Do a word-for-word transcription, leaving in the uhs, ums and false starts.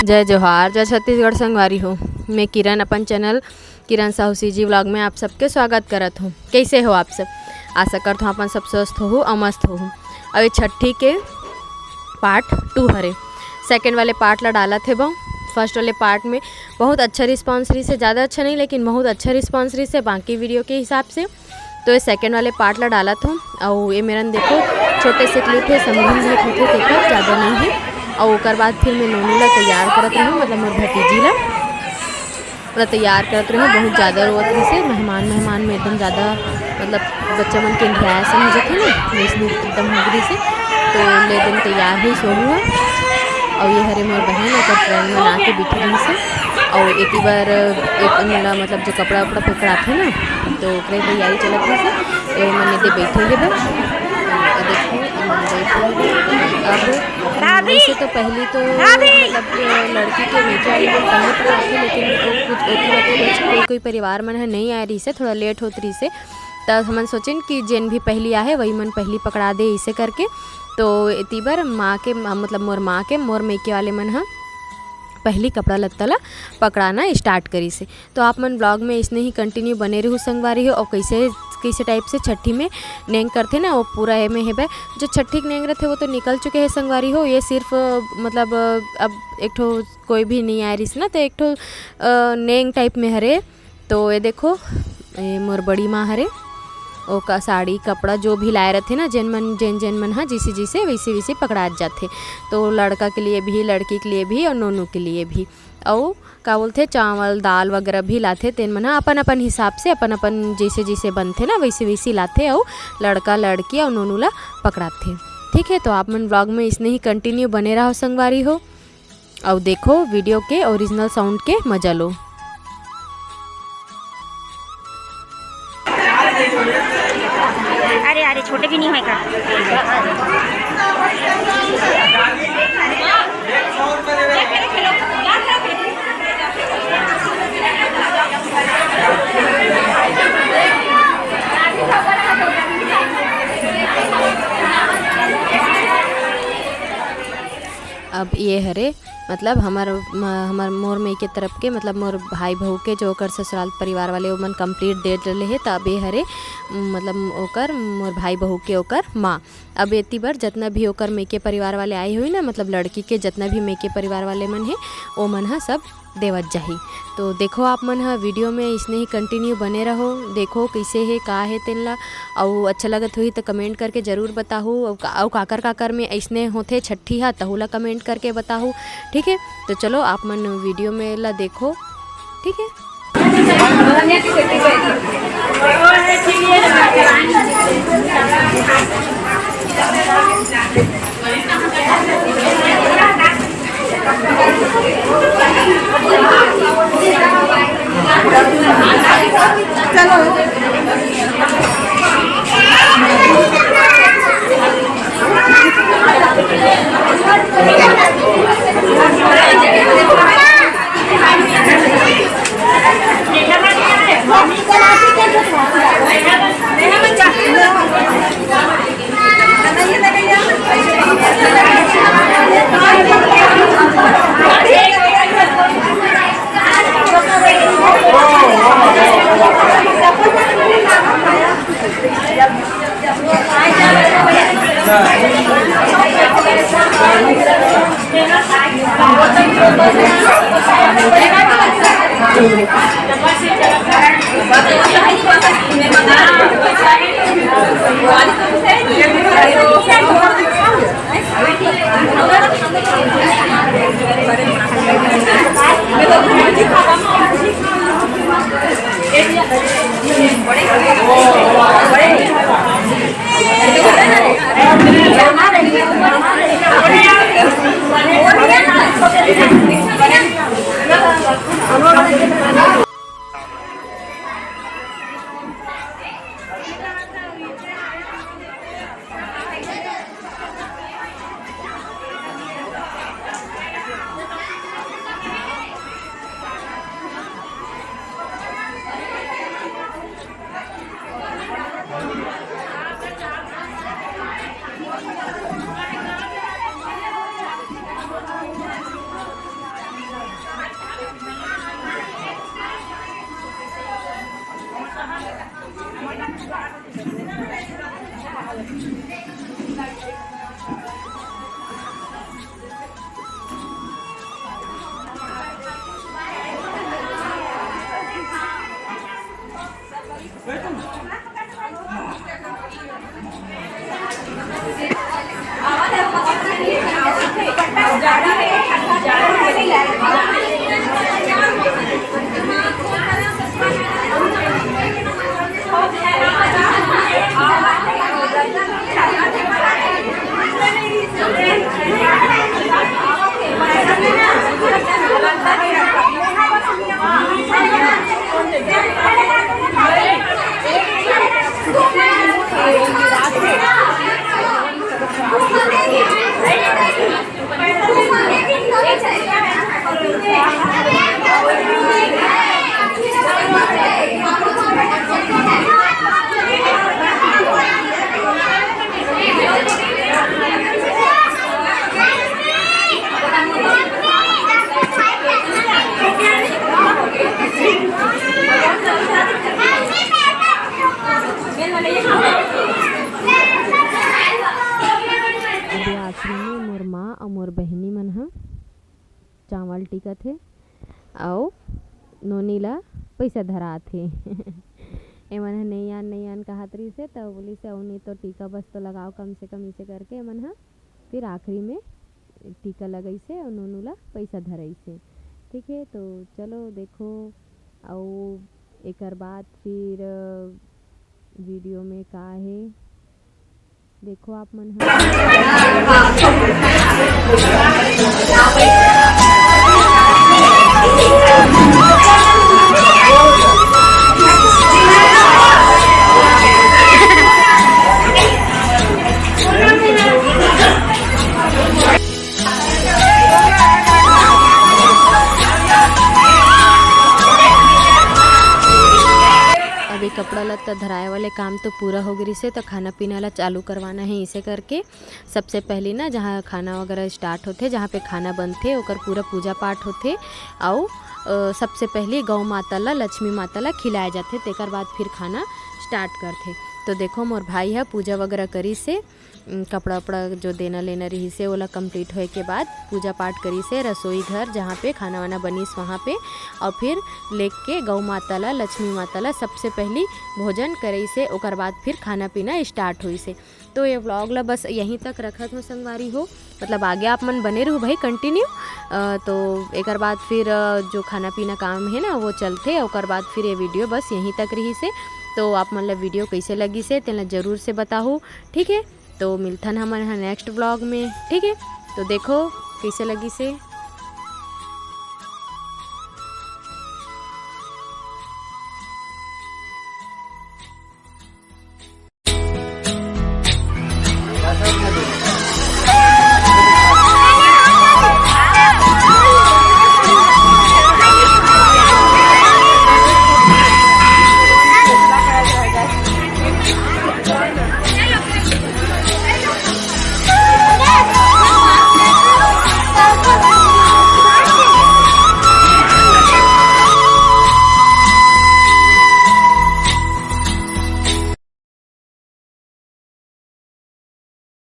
जय जोहार, जय छत्तीसगढ़ संगवारी हो। मैं किरण अपन चैनल किरण साहू सीजी व्लॉग में आप सबके स्वागत करत हूँ। कैसे हो आप सब? आशा करत हूँ अपन सब स्वस्थ होहू अउ मस्त होहू। अउ ये छठी के पार्ट टू हरे, सेकंड वाले पार्ट ला डालत हे बहु। फर्स्ट वाले पार्ट में बहुत अच्छा रिस्पॉन्स रहिस हे, ज़्यादा अच्छा नहीं लेकिन बहुत अच्छा रिस्पॉन्स रहिस हे बाकी वीडियो के हिसाब से। तो ये सेकंड वाले पार्ट ला डालत हूँ। अउ ये मेरन देखो छोटे से क्लिप है, समधिन भेंट होथे तेकर, ज़्यादा नहीं है। अउ ओकर बाद फिर मैं नोनू ला तैयार करत रहूँ, मतलब मोर भतीजी ला पूरा तैयार करत रहूँ। बहुत ज़्यादा रोवत रहिस हे, मेहमान मेहमान में एकदम ज़्यादा, मतलब बच्चा मन के अंधियाया समझ जथे ना, वैसे एकदम हो गई से। तो ले दिन तैयार हुई सोनू है। अउ ये हरे मोर बहन, ओकर फ्रेंड मन आके बैठे रहिस हे। अउ एक ही बार एक मोला, मतलब जो कपड़ा उपड़ा पकड़ाथे ना, तो ओकरे तैयारी चलत रहिस हे। तो ये मन एदे बैठे हे बस। अउ देखो, ये मन बैठे हे। अब भाभी! वैसे तो पहली तो भाभी! मतलब लड़की के बेटे वाले मन पहले पकड़ाथे, लेकिन वो कुछ ओती वक्त कुछ कोई, कोई परिवार मन ह नहीं आए रहिस हे, थोड़ा लेट होत रहिस हे। त हमन सोचिन कि जेन भी पहली आहे वही मन पहली पकड़ा दे, इसे करके। तो एती बर माँ के, मतलब मोर माँ के, मोर मेके वाले मन ह पहली कपड़ा लत्ता ला पकड़ाना स्टार्ट करिस हे। तो आप मन व्लॉग में इसने ही कंटिन्यू बने रहू संगवारी हो। और कैसे, कैसे टाइप से छठी में नेंग करथे ना, वो पूरा एमे हेबे। जो छठी के नेंग रहथे वो तो निकल चुके हैं संगवारी हो। ये सिर्फ, मतलब अब एक ठो कोई भी नहीं आए रहिस ना, तो एक ठो अ, नेंग टाइप में हरे। तो ये देखो, ये मोर बड़ी माँ हरे, ओका साड़ी कपड़ा जो भी लाए रहथे ना, जेन मन, जेन जेन मन हा जैसे जैसे वैसे वैसे पकड़ात जाथे। तो लड़का के लिए भी, लड़की के लिए भी और नोनू के लिए भी। अउ का बोलथे, चावल दाल वगैरह भी लाथे, तेन मन हा अपन अपन हिसाब से, अपन अपन जैसे जैसे बनथे ना वैसे वैसे लाथे, अउ लड़का लड़की अउ नोनू ला पकड़ाथे। ठीक है, तो आप मन व्लॉग में इसने ही कंटिन्यू बने रहो संगवारी हो। अउ देखो वीडियो के ओरिजिनल साउंड के मजा लो। अरे, अरे, छोटे भी नहीं है का? अब ये हरे, मतलब हमर म-, हमर मोर मेके तरफ के, मतलब मोर भाई बहू के जो ओकर ससुराल परिवार वाले ओमन कंप्लीट दे डले हे, त अब ये हरे, मतलब ओकर, मोर भाई बहू के ओकर माँ। अब एती बर जतना भी ओकर मेके परिवार वाले आए हुई ना, मतलब लड़की के जतना भी मेके परिवार वाले मन हे, ओमन ह सब देवत जाही। तो देखो आप मन ह वीडियो में इसने ही कंटिन्यू बने रहो, देखो कैसे हे, का हे तेन ला। अउ अच्छा लगत होही तो कमेंट करके जरूर बताहू। अउ का-, अउ काकर काकर में ऐसने होथे छट्ठी हा, तहू ला कमेंट करके बताहू। ठीक है, तो चलो आप मन वीडियो में ला देखो। ठीक है। अभी आखिरी में मोर माँ अउ मोर बहिनी मन ह चावल टीकत हे अउ नोनी ला पइसा धरात हे। एमन ह नइ आन, नइ आन कहत रहिस हे, त बोलिस हे, "अउ नहीं तो टीका बस तो लगाओ कम से कम," इसे करके एमन ह फिर आखिरी में टीका लगाइस हे अउ नोनू ला पइसा धराइस हे। ठीक है, तो चलो देखो, अउ एकर बाद फिर, अ, वीडियो में का हे, देखो आप मन ह। अभी कपड़ा लत्ता धराए वाले काम तो पूरा हो गिस हे, तो खाना पीना ला चालू करवाना है। इसे करके सबसे पहली ना, जहाँ खाना वगैरह स्टार्ट होथे, जहाँ पे खाना बनथे, ओकर पूरा पूजा पाठ होथे। अउ, अ, सबसे पहली गौ माता ला, लक्ष्मी माता ला खिलाए जाथे, तेकर बाद फिर खाना स्टार्ट करथे। तो देखो, मोर भाई ह पूजा वगैरह करिस हे, उम, कपड़ा उपड़ा जो देना लेना रहिस हे, ओला कंप्लीट होए के बाद पूजा पाठ करिस हे, रसोई घर जहाँ पे खाना वाना बनिस वहाँ पे, अउ फिर लेके गौ माता ला, लक्ष्मी माता ला सबसे पहली भोजन करइस हे, ओकर बाद फिर खाना पीना स्टार्ट होइस हे। तो ये व्लॉग ला बस यहीं तक रखत हो संगवारी हो, मतलब आगे आप मन बने रहू भाई कंटिन्यू। अ, तो एकर बाद फिर, अ, जो खाना पीना काम है ना वो चलथे, ओकर बाद फिर ये वीडियो बस यहीं तक रहिस हे। तो आप मन ला वीडियो कैसे लगिस हे तेला जरूर से बताहू, ठीक है। तो मिलथन हमन ह नेक्स्ट व्लॉग में, ठीक है। तो देखो कैसे लगिस हे।